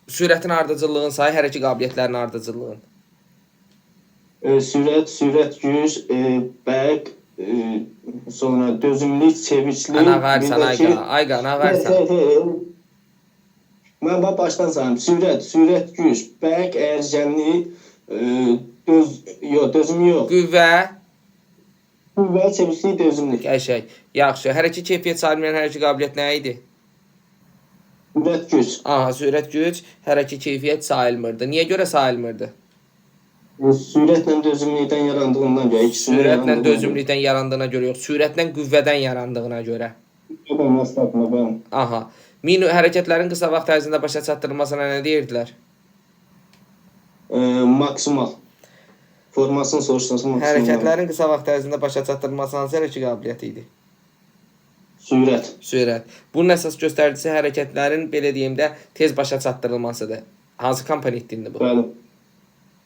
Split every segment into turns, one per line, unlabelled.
Sürətin ardıcıllığın sayı, hər iki qabiliyyətlərin ardıcıllığın.
Sürət, sürət, güc, bərk, sonra dözümlük, çeviklik.
Ana qarsan,
bir də ki-
Ayqa, Ayqa, ana qarsan.
Hey, hey, hey. Mən bax başdan sayım. Sürət, sürət, güc, bərk, əyirgənlik, döz, yox, dözüm yox.
Qüvvə,
Qüvvə, çeviklik, dözümlük.
qəşəng. Yaxşı. Hər iki keyfiyyət sayılmayan hər iki qabiliyyət nə idi?
Sürət, güc.
Aha, sürət, güc, hər iki keyfiyyət sayılmırdı. Niyə görə sayılmırdı?
Sürətlə dözümlükdən yarandığından görə, ikisindən
Sürətlə
yarandığından görə.
dözümlükdən yarandığına görə yox, sürətlə qüvvədən yarandığına görə.
Bəli, estağfurullah, bəli.
Aha. Minu hərəkətlərin qısa vaxt ərzində başa çatdırılmasına nə deyirdilər?
Maksimal. Formasını soruşsanız maksimal.
Hərəkətlərin qısa vaxt ərzində başa çatdırılması hansı hər iki qabiliyyəti idi?
Sürət.
Sürət. Bunun əsas göstəricisi hərəkətlərin belə deyim də tez başa çatdırılmasıdır. Hansı komponentdir bu?
Bəli.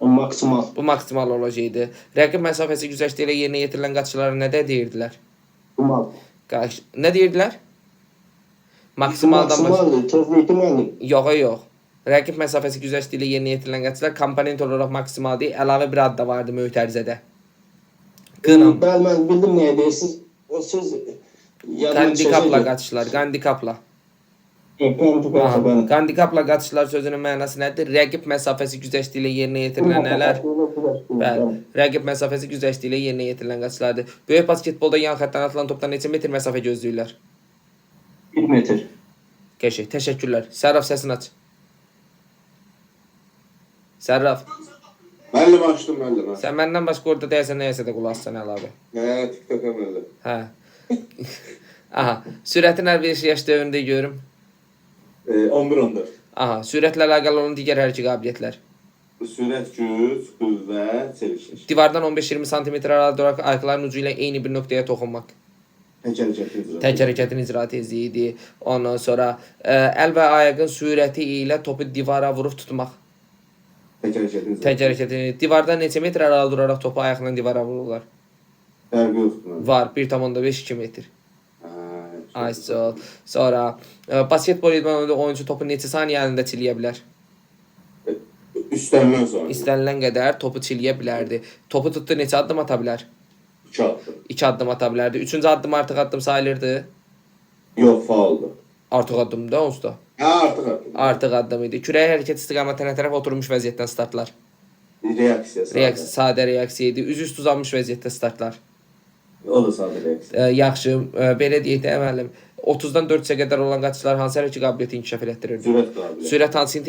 Maksimal.
Bu maksimal olacaqdı. Rəqib məsafəsi güzəşti ilə yerinə yetirilən qaçışlara nə də deyirdilər?
Maksimal.
Nə deyirdilər? Maksimaldan baş...
Maksimaldır, tezlikli müəllim.
Yox, yox. Rəqib məsafəsi güzəşti ilə yerinə yetirilən qaçışlar komponent olaraq maksimal deyil, əlavə bir ad da vardı mötərizədə. Qınam.
Bəli, mən bildim nəyə deyirsiniz. O söz yadıma
Qandikapla
düşəcək.
qaçışlar, qandikapla.
Qandikapla,
Aha,
bəli.
Qandikapla qaçışlar sözünün mənası nədir? Rəqib məsafəsi güzəşti ilə yerinə yetirilən nələr? Bəli. Rəqib məsafəsi güzəşti ilə yerinə yetirilən qaçışlardır. Böyük basketbolda yan xəttdən atılan topdan neçə metr məsafə gözləyirlər?
1 metr.
Qəşəng. Təşəkkürlər. Sərraf səsini aç. Sərraf,
Müəllim açdım müəllim. Hə,
sən məndən başqa orada deyəsən nəyəsə də qulaq assan əlavə.
Hə, TikToka müəllim.
Hə. Aha, sürətin hər bir yaş dövründə görüm.
11-14.
Aha, sürətlə əlaqəli olan digər hər iki qabiliyyətlər.
Sürət, güc, qüvvə, çeviklik.
Divardan 15-20 sm aralı duraraq ayaqların ucu ilə eyni bir nöqtəyə toxunmaq.
Tək hərəkətin icra.
Tək hərəkətin icra tezliyi idi. Ondan sonra əl və ayağın sürəti ilə topu divara vurub tutmaq.
Tək hərəkətin icra.
Tək hərəkətin divardan neçə metr aralı duraraq topu ayaqla divara vururlar?
Fərqi yoxdur müəllim.
Var, 1,5-2 metr.
Hə.
Ay, sağ ol. Sonra basketbol idmanında oyunçu topu neçə saniyə əlində çiləyə bilər?
İstənilən saniyə.
İstənilən qədər topu çiləyə bilərdi. Topu tutdu neçə addım ata bilər?
2 addım.
2 addım ata bilərdi. Üçüncü addım artıq addım sayılırdı.
Yox, fauldur.
Artıq addım da onsuz da.
Hə, artıq addım.
Artıq addım idi. Kürək hərəkət istiqamətinə tərəf oturmuş vəziyyətdən startlar.
Reaksiya sadə.
Reaksiya, sadə reaksiya idi. Üz üstə uzanmış vəziyyətdə startlar.
O da sadə reaksiya.
Yaxşı, belə deyək də müəllim. 30-dan 4-ə qədər olan qaçışlar hansı hər iki qabiliyyəti inkişaf elətdirirdi?
Sürət qabiliyyəti.
Sürət hansı